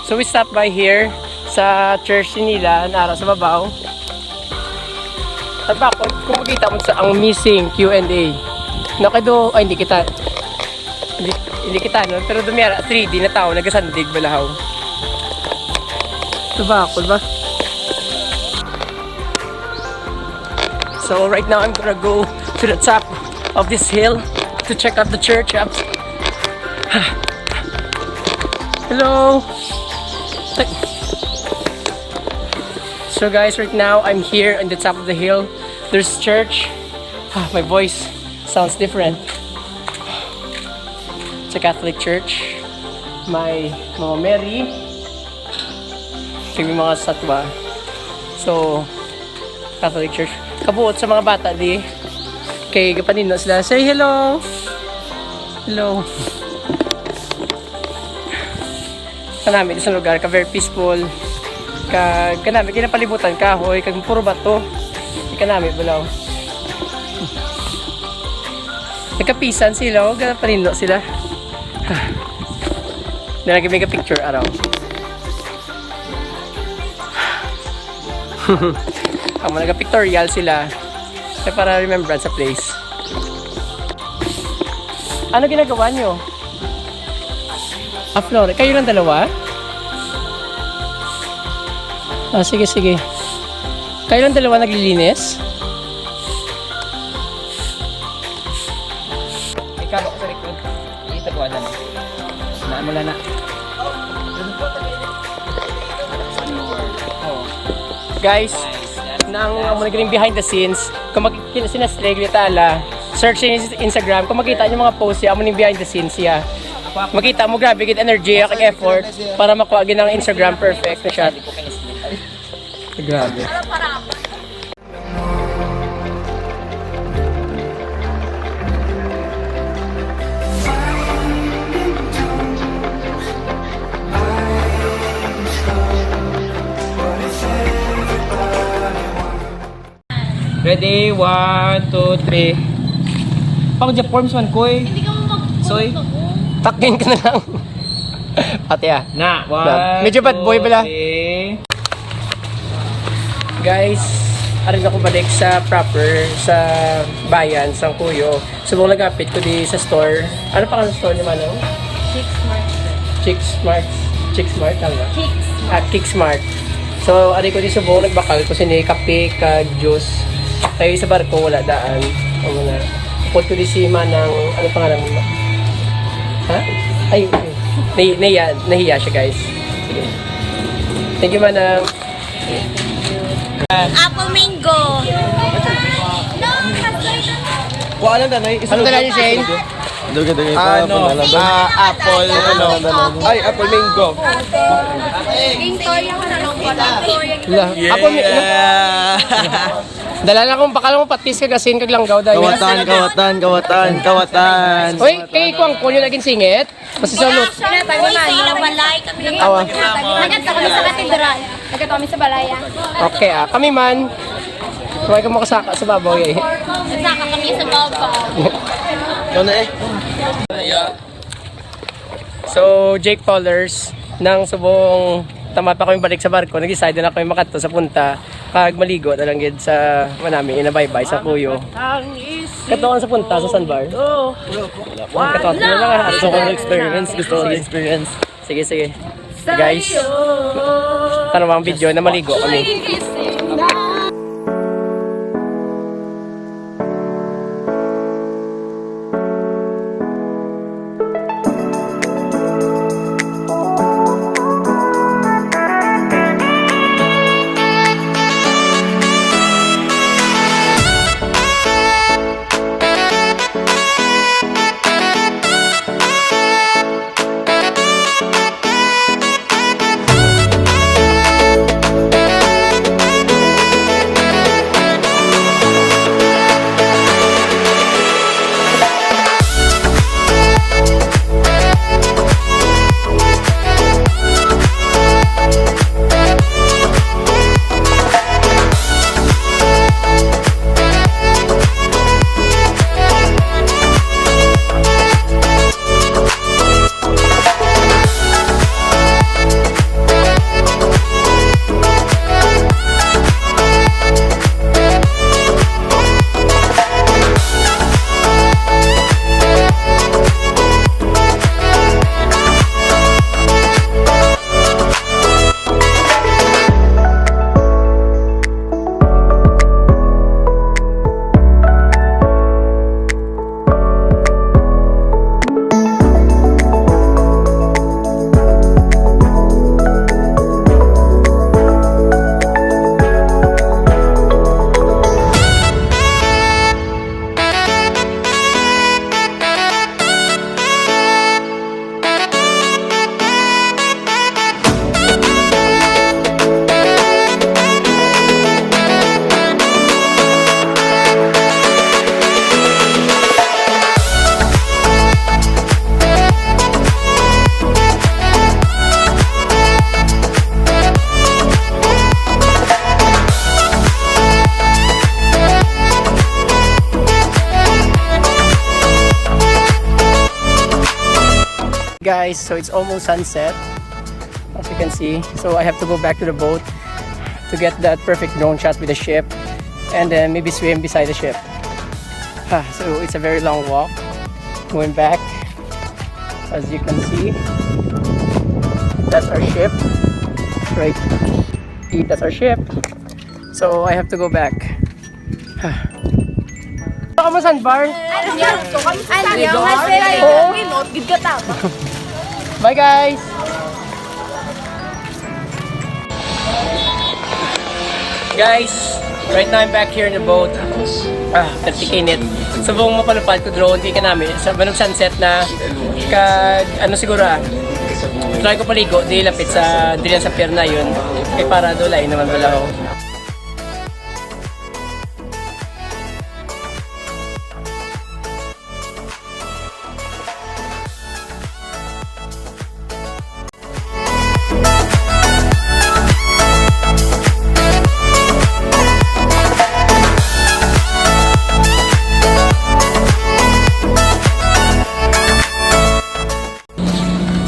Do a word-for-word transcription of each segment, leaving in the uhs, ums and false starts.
So we stopped by here sa church nila, nara sa babaw. At bakod, kung makita mo sa ang missing Q and A. Nakado, ay, hindi kita, hindi, hindi kita, no? Pero dumiyara, three D na tao, nagasandig, balahaw. Ito ba, ako ba? So right now, I'm gonna go to the top of this hill to check out the church. Up. Hello. So guys, right now I'm here on the top of the hill. There's church. Ah, my voice sounds different. It's a Catholic church. May Mama Mary. May mga statwa. So, Catholic Church. Kabuot sa mga bata di. Kay gapanino sila. Say hello. Hello. Kanami sa lugar, ka very peaceful. Ka, kanami kinapalibutan kahoy, kag puro bato. Kanami balaw. Nagkapisan sila, oh, gapanino sila. Nalagi may picture araw. Ang mga pictorial sila. Kaya para remembrance sa place. Ano ginagawa niyo? Ah, Flor, kayo lang dalawa? Ah, sige, sige. Kayo lang dalawa naglilinis? Ikaw ako sa likod. Dito ko alam. Naan mo lang na. Guys, nang amo naging behind the scenes, kung makikita si Nestle Gritala, search in Instagram, kung makita niyo mga post siya, amo ning behind the scenes siya. Makita mo, grabe gid energy kag effort para makuha gid ang Instagram perfect na shot. Grabe. Ready? One, two, three. Pang Japan forms man ko eh. Hindi ka mo mag- Soy? Takin ka na lang. Pati ah. Na, one, Medyo bad boy two, pala. Three. Guys, ari na ko balik sa proper, sa bayan, sa Kuyo. Subong nagapit ko di sa store. Ano pa ang store ni Manong? Chicks Mart. Chicks Mart. Chicks Mart, tama? Chicks Mart. Ah, Chicks Mart. So, ari ko di subong nagbakal ko sini kape kag juice. Kay sa barko wala daan. Amo na. Upod ko di si Manang, ano pangalan mo? Ha? Ay, okay. Nahi-, nahiya, nahiya siya, guys. Sige. Thank you, Manang. Apple mango. Kuha lang, Danay. Ano dala ni Shane? Ano? Ah, apple, ano? Ay, apple mango. Wala. Apple mi-, Dala na akong bakal mo patis kag asin kag langgaw, dahil. Kawatan, kawatan, kawatan, kawatan. Uy, kay kuwang ko yun naging singit. Masisalot. Kami sa ilang balay, kami lang Awa. Nagkadto kami sa katedral. Nagkadto kami sa balay, ah. Okay, ah. Kami man. Huwag ka makasaka sa babaw, eh. Nagsaka kami sa babaw. Ikaw na, eh. So, Jake Paulers, nang subong tama pa kami balik sa barko, nag-decide na kami makadto sa punta. Kag maligo na lang gid sa manami, inabaybay sa Kuyo. Katuon sa punta sa sandbar. Katuon na lang, ah. Gusto ko experience, gusto ko experience. Sige, sige. Guys, tanaw ang video na maligo kami. So it's almost sunset, as you can see. So I have to go back to the boat to get that perfect drone shot with the ship, and then maybe swim beside the ship. Ah, so it's a very long walk going back. As you can see, that's our ship. Right. See, that's our ship. So I have to go back. Baka mo sandbar? Ano? Oo. Bye, guys! Guys, right now I'm back here in the boat. Ah, katikinit. Subong mapalupad ko drone, di ka nami. Sa manog sunset na, kag, ano siguro ah, try ko paligo, di lapit sa, di lang sa pier na yun. Kay para dulay naman wala ako.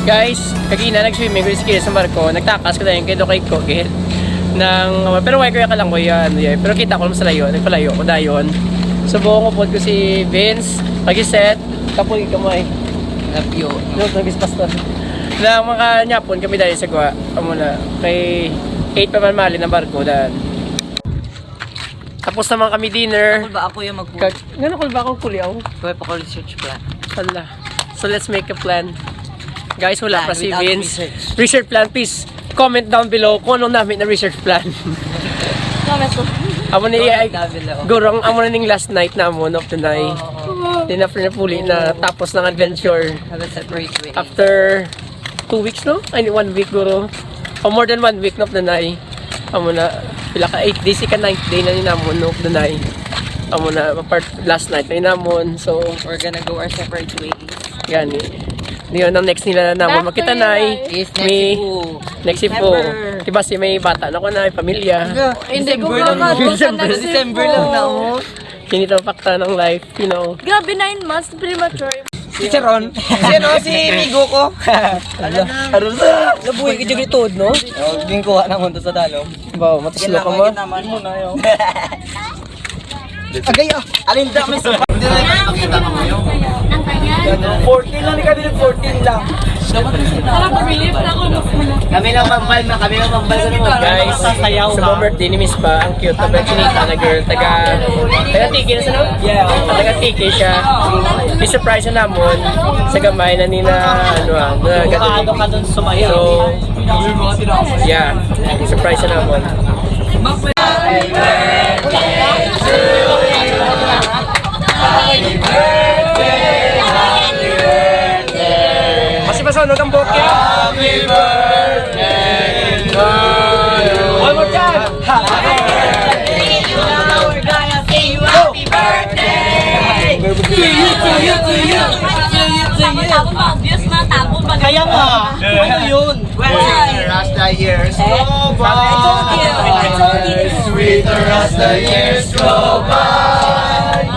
Guys, kagina nag-swimming ko sa kilid sa barko. Nagtakas ko dayon kay do kay ko gid nang, pero why ko ya kalang ko yan, yeah. Pero kita ko lang sa layo, nagpalayo ko dayon. So buong upod ko si Vince, kag si Seth, kapoy kamay. Love you. No, tagis pastor. Na mga nyapon kami dali sa gwa. Amo na kay eight pa man mali ng barko dan. Tapos naman kami dinner. Ako ba ako yung mag- Kag, ngano ko ba ako kuliaw? Wala pa ko research plan. Hala. So let's make a plan. Guys, wala pa si Vince. Research plan, please comment down below kung anong namin na research plan. Comment ko. Amo ni ay gurang amo na ning last night na amo of the night. Di na free na puli na tapos ng adventure. Have a separate way. After two weeks, no? Ay, one week guro. O more than one week, no, of the night. Amo na, pila ka eight days, ika ninth day na ni namon, no, dunay. Amo na, part last night na ni namon. So, we're gonna go our separate ways. Gani. Yun, ang next nila na namon makita na is next Cebu. Next Cebu. Diba si may bata na ko na, may pamilya. Hindi ko December lang. December lang na, oh. Hindi to pakta ng life, you know. Grabe, nine months, premature. Chicharon. Si ano, si migo ko. Ala. Arusa. Nabuhi ka dyan itod, no? Oh, ginkuha naman to sa dalom. Wow, matuslok ka mo. Agay, ah. Alinda, may sa. Hindi na yung makita ko ngayon. Fourteen lang, di ka din fourteen lang. Kami lang mambal na, kami lang mambal sa mga. Guys, sasayaw sa mga birthday ni Miss Pa, ang cute na chinita na girl, taga, taga Tigil sa, no? Yeah. Taga Tigil siya. May surprise na namon sa gamay na nina, ano ah, na gathering. Ka dun sumayaw. So, yeah, surprise na namon. Mas masunog ang bokeh. Happy birthday to you. One more time. Happy birthday to you. We're gonna say you happy birthday. To you, to you, to you, to you, to you, to you. Tapos obvious na, tapos mag- Kaya nga, ano yun? Sweeter as the years go by. I told you. I told you. Sweeter as the years go by.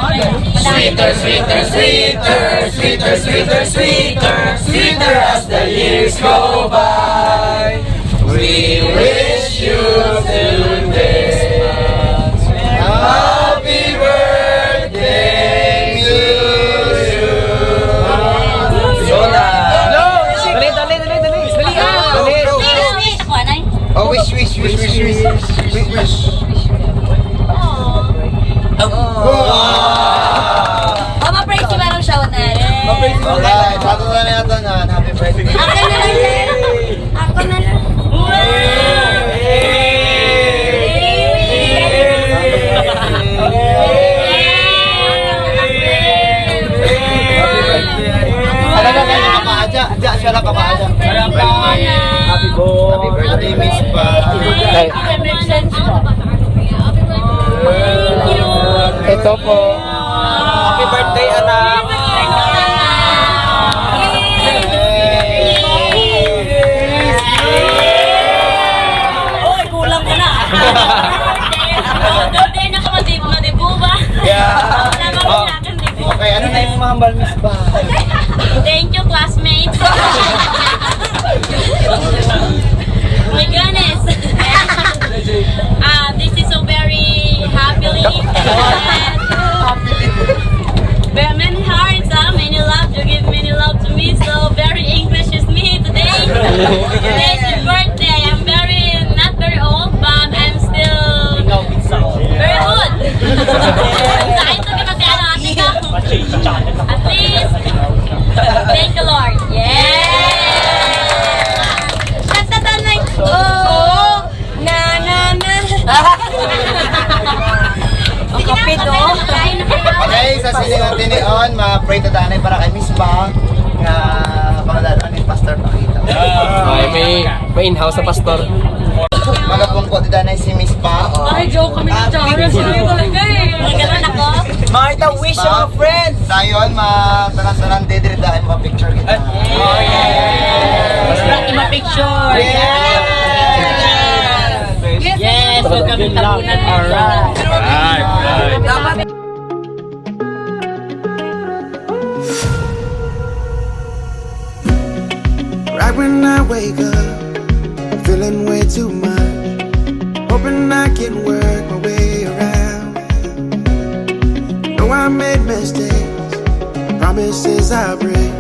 Sweeter, sweeter, sweeter, sweeter, sweeter, sweeter, sweeter as the years go by. We wish you today. Happy birthday to you. Lola. Hello, dali, dali, dali, dali. Dali, ah. Dali. Wish, wish, kuha na eh. Oh, wish, wish, wish, wish, wish. Wish, wish. Aw. Oh, ma-praise si Manong Shaw na rin. Ma-praise si Manong Shaw. Alright, ato na natin na happy birthday. Akin na lang, sir. Ako na lang. Talaga kayo na ba? Adya, adya siya na ba? Adya. Happy birthday, Miss Pa. Hey. Ito po. Happy birthday, anak. Oy, kulang ka na. Doon din ako madi-, madibuba. Yeah. Tama mo Oh. Sa akin, dibuba. Okay, ano na yung mahambal, Miss Pa? Thank you, classmates. Pa, nga pangalanan ni Pastor Pakita. Ay, may, may in-house sa pastor. Magapungko, di danay si Miss Pa. Oh. Ay, joke kami ni Chara. Sabi talaga eh. Ganun ako. Makita wish of a friend. Dayon, ma tanan-tanan, didiri dahil mo picture kita. Basta ima-picture. Yes, Yes, huwag kami tapunan. Alright, alright. Dapat Right when I wake up, I'm feeling way too much. Hoping I can work my way around. Know I made mistakes, promises I break.